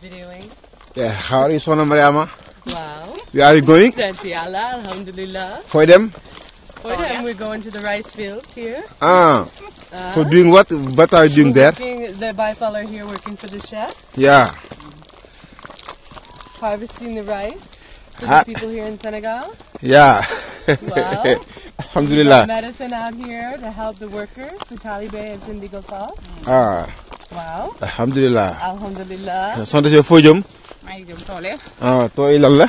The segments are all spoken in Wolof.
be videoing. Yeah, how are you, Sona Mariama? Wow. Where are you going? That's Allah, alhamdulillah. For them? For them, we're going to the rice fields here. For doing what? What are you doing there? The bifolk are here working for the chef, Yeah. harvesting the rice for the people here in Senegal. Yeah. Wow. Alhamdulillah. Medicine out here to help the workers, the Taliban and ndiguel. Wow. Alhamdulillah. Alhamdulillah. Sonde si foo jëm? maa ngi jëm tool yi. Tool yi lan la?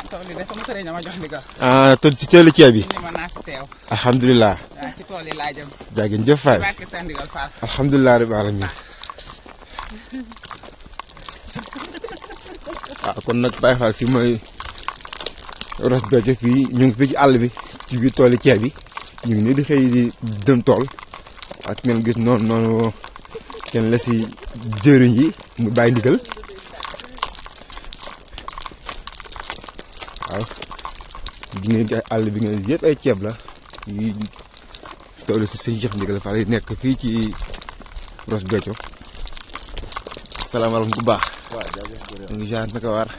tool yi de sama sëriñ ma jox ndigal. Tool si toolu ceeb bi. ni ma naa si teew. Alhamdulillah. ci tool yi laa jëm. jaagin jëf Faye. barke sa ndigal Fall. Alhamdulillah rabbil alamin. kon nag Baye Fall fii mooy Ross Béthio fii ñu ngi fii ci àll bi ci biir tool yi ceeb bi ñu ngi nii di xëy di dem tool ak ngeen gis noonu kenn la si jëriñ yi mu bàyyi ndigal waaw di ngeen ci àll bi ngeen yëpp ay ceeb la yi tool si sëñ Cheikh Ndigal Fall yi nekk fii ci Ross Béthio. salaamaaleykum bu baax. waaw jaajëf ñu ngi jaar naka waar.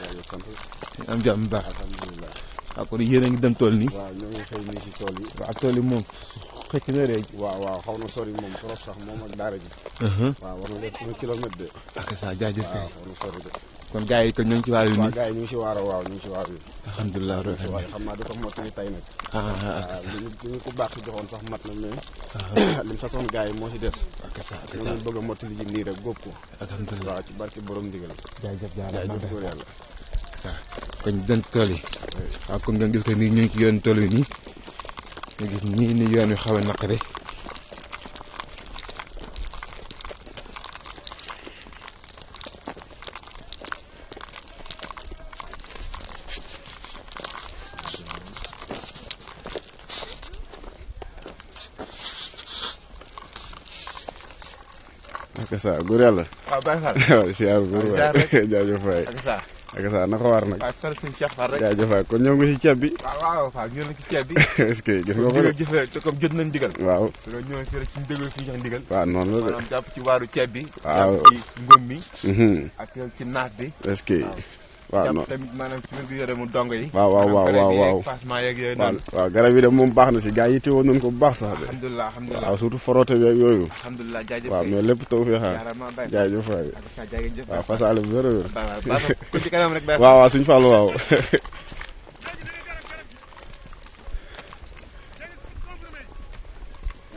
am jàmm bu baax. alhamdulilah. waaw kon yéen a ngi dem tool nii. waaw ñoo ngi xëy nii si tool yi. waaw tool yi moom xëcc na rek. waaw xaw na sori moom trop sax moom ak daara ji. waaw war na def 1 kilomètre de. ak sa jaajëf. waaw xaw na sori de. kon gars yi kon ñoo ngi ci waar yi nii. waaw gars yi ñu ngi si waar waaw ñu ngi si waar yi. alhamdulilah waaye xam naa du ko mottali tey nag. li ñu ko baax si joxoon sax mat na mais. lim sasoon gars yi moo si des. ak sa ñu bëgg a mottali ji nii rek góob ko. alhamdulilah waaw ci barke borom ndigal. jaajëf jaajëf góor yàlla. kon ñu dem tool yi. waaw kon nga gis ko nii ñu ngi ci yoon tool yi nii nga gis nii ni yoon wi xaw a naqari. ak sa góor yàlla. waaw Baye Fall. waaw siyaar góor waay jaajëf waay. ak sa naka war nag. waaw sant suñu Cheikh Fall rek. jaajëf waay kon ñëw nga si ceeb bi. waaw Fall ñëw na ci ceeb bi. est-ce que gis nga ko de. jëfee te comme jot nañ ndigal. waaw. loolu ñëw fi rek suñu déglu suñu jox ndigal. waaw noonu la de. maanaam jàpp ci waaru ceeb bi. waaw jàpp ci ngóom mi. ak ci naaf bi. est-ce que. waaw non jàpp tamit maanaam ci wér gu yore mu dongo yi. waaw passement yeeg yooyu noonu. waaw garab yi de moom baax na si gars yi teewoon nañu ko bu baax sax de. alhamdulilah waaw surtout foroote beeg yooyu. alhamdulilah jaajëf waaw mais lépp taw fii xaar. jaajëf waay. waaw fasaale bu wér a wér. kon ci kanam rek. waaw suñu fàllu waaw.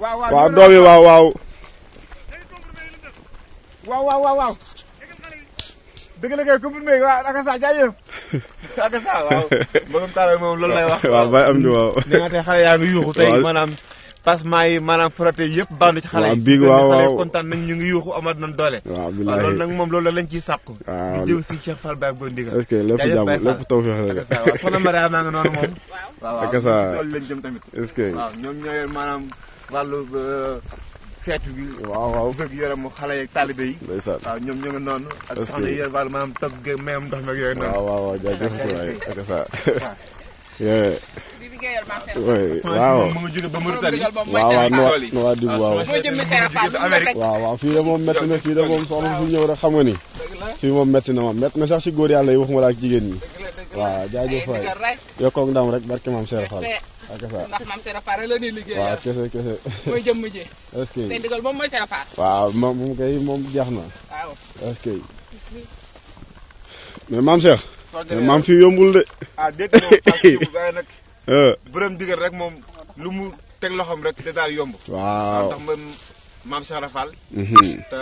waaw doom yi waaw. dëgg la kay comprimé waaw ak sa jaajëf. ak sa waaw. mbokum taal moom loolu lay wax. waaw bay am di waaw. li nga tey xale yaa ngi yuuxu tey maanaam passement yi maanaam frotté yëpp band ci xale yi. biig waaw kontaan nañ ñu ngi yuuxu amat nañ doole. waaw bilaay loolu nag moom loolu lañ ciy sàkku. waaw di jëw si Cheikh Fall Baye Góor Ndigal. est-ce que lépp jàmm lépp taw feex la. ak sa waaw soxna Maria maa ngi noonu moom. ak sa loolu lañ jëm tamit. est-ce que. waaw ñoom ñooy maanaam wàllu feetu bi. waaw bëgg yore mu xale yeeg taalibe yi. ndeysaan waaw ñoom ñoo ngi noonu. ak soxna yi yor wàllu maanaam togg geeg mayam ndox meeg yooyu noonu. waaw jaajëf waay ak sa. waaw mu ngi jóge ba Mauritanie. waaw no waa dib waaw fii de moom métti na fii de moom soxna fi ñëw rek xam nga ni fii moom métti na moom métti na sax si góor yàlla yi waxuma la ak jigéen ñi. waaw jaajëf waay yokkoog ndam rek barke maam Cheikh Fall ak sa. ndax maam Cheikh Fall la ñuy liggéey. waaw kese. mooy jëmm ji. est-ce que te ndigal moom mooy Cheikh Fall. waaw moom kay moom jeex na. waaw est-ce que mais maam Cheikh. mais maam fii yombul de. déet moom waaye nag. bërëm digal rek moom lu mu teg loxoom rek da daal yomb. waaw ndax moom maam Cheikh Fall. te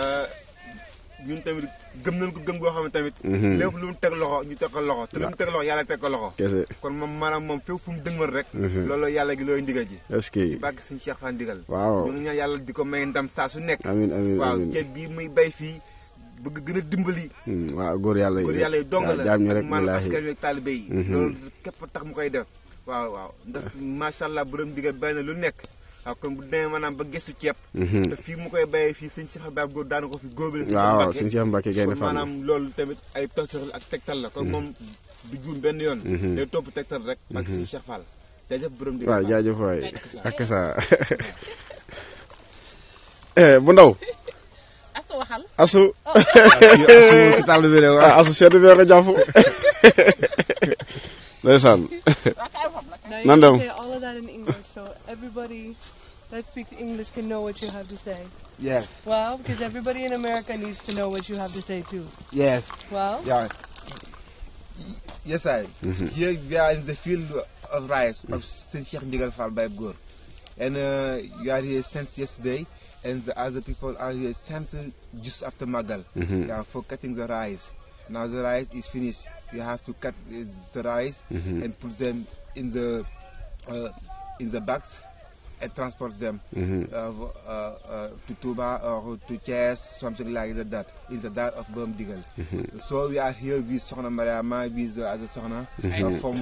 ñun tamit gëm nañ ko gëm goo xam ne tamit. lépp lu mu teg loxo ñu teg ko loxo te lu mu teg loxo yàlla teg ko loxo. kese kon moom maanaam moom fépp fu mu dëgmal rek. loolu yàlla gi looy ndigal ji. est-ce que. ci bàgg suñu Cheikh Fall ndigal. waaw ñu ngi ñaan yàlla di ko may ndam saa su nekk. amiin waaw ceeb bii muy bay fii bëgg gën a dimbali. waaw góor yàlla yi dong la jaam ñu rek maanaam askan wi ak taalibe yi. loolu képp tax mu koy def. waaw ndax macha allah borom digal bay na lu nekk. waaw kon bu demee maanaam ba gëstu ceeb. te fii mu koy bayee fii sëñ Cheikh Baye Góor daana ko fi góobale. waaw sëñ Cheikh Mbacke Gaynde Fall maanaam loolu tamit ay togtal ak tegtal la kon moom du juum benn yoon. day topp tegtal rek. ak sëñ Cheikh Fall jaajëf borom digal. waaw jaajëf waay ak sa bu ndaw. asu ci tàll bi de waaw asu seetu bee ko jàpp ndeysaan Now you can say all of that in English, so everybody that speaks English can know what you have to say. yes Well, because everybody in America needs to know what you have to say too. yes Well, yeah yes I here we are in the field of rice of cheikh Ndigal Fall by Wakeur, and you are here since yesterday, and the other people are here since just after Magal. Yeah, for cutting the rice. Now the rice is finished. You have to cut the rice and put them in the bags and transport them to Touba or to Thiès, something like that. Is the date of ndiguel. So we are here with Sokhna Mariama, with the other Sokhna from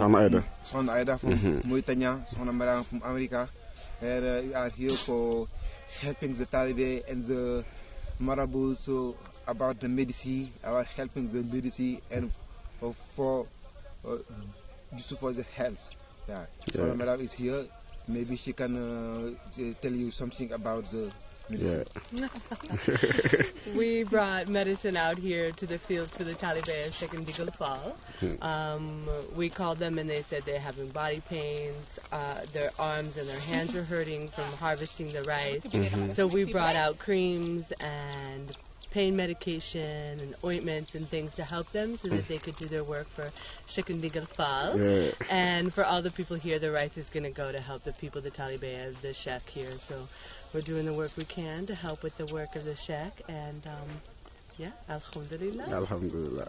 Sokhna Aida from Mauritania, Sokhna Mariama from America, and we are here for helping the Taliban and the marabouts about the medicine, about helping the medicine, and for just for the health. Yeah. So Madam is here. Maybe she can tell you something about the medicine. yeah. We brought medicine out here to the field for the Taliban of ndiguel Fall. We called them and they said they're having body pains, their arms and their hands are hurting from harvesting the rice. So we brought out creams and pain medication and ointments and things to help them so that they could do their work for cheikh ndiguel Fall. And for all the people here, the rice is going to go to help the people, the Taliban, the cheikh here. So we're doing the work we can to help with the work of the cheikh, and yeah, alhamdulillah. Alhamdulillah.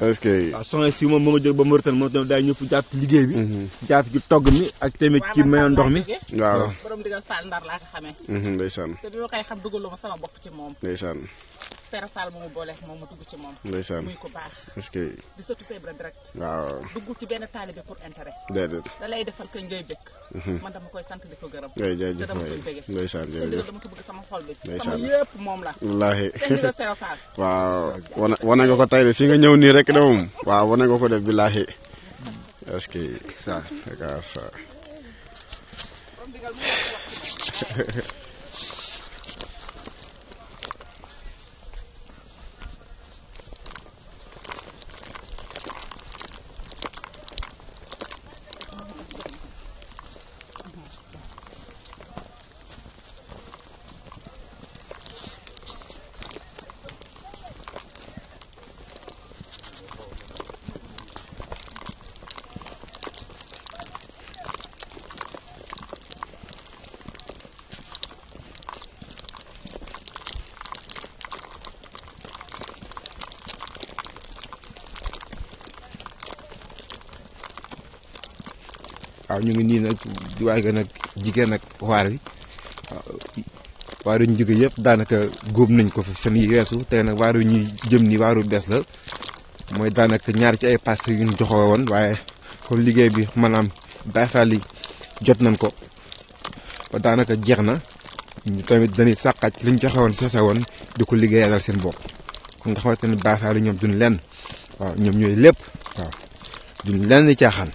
est-ce que soxna si moom moo jóg ba Mauritanie moom tamit daay ñëpp jàpp ci liggéey bi jàpp ci togg mi ak tamit ci mayoon ndox mi waaw borom ndiguel Fall Ndar laa ko xamee ndeysaan te bi ma koy xam dugaluma sama bopp ci moom ndeysaan Sera Fall moomu boole moom mu dugg ci moom ndeysaan muy ko baax est-ce que di sotti sa Ibra direct waaw duggul ci benn taalibe pour intérêt déedéet da lay defal kañ ngay bëgg man dama koy sant di ko gërëm ngay te jaajëf dama koy bëgge ndeysaan te jërëjëf dama ko bëgg sama xol bi Ndeysaan. sama yëpp moom la wallaahi te ndiguel Sera Fall waaw wane nga ko tey de fii nga ñëw nii rek de moom waaw wane nga ko def billaahi est-ce que ça regarde ça borom ndiguel mu wax waaw ñu ngi nii nag di waay ga nag jigéen ak waar wi waar wi ñu jóge yëpp daanaka góob nañ ko fi fan yi weesu te nag waar wi ñuy jëm ni waaru bees la mooy daanaka ñaar ci ay pasta yu ñu joxoo woon waaye comme liggéey bi maanaam bayfaal yi jot nañ ko ba daanaka jeex na ñu tamit dañuy sàqaat li ñu joxe woon seese woon di ko liggéeyal seen bopp kon nga xamante ne bayfaal yi ñoom duñ lenn waaw ñoom ñooy lépp waaw duñ lenn caaxaan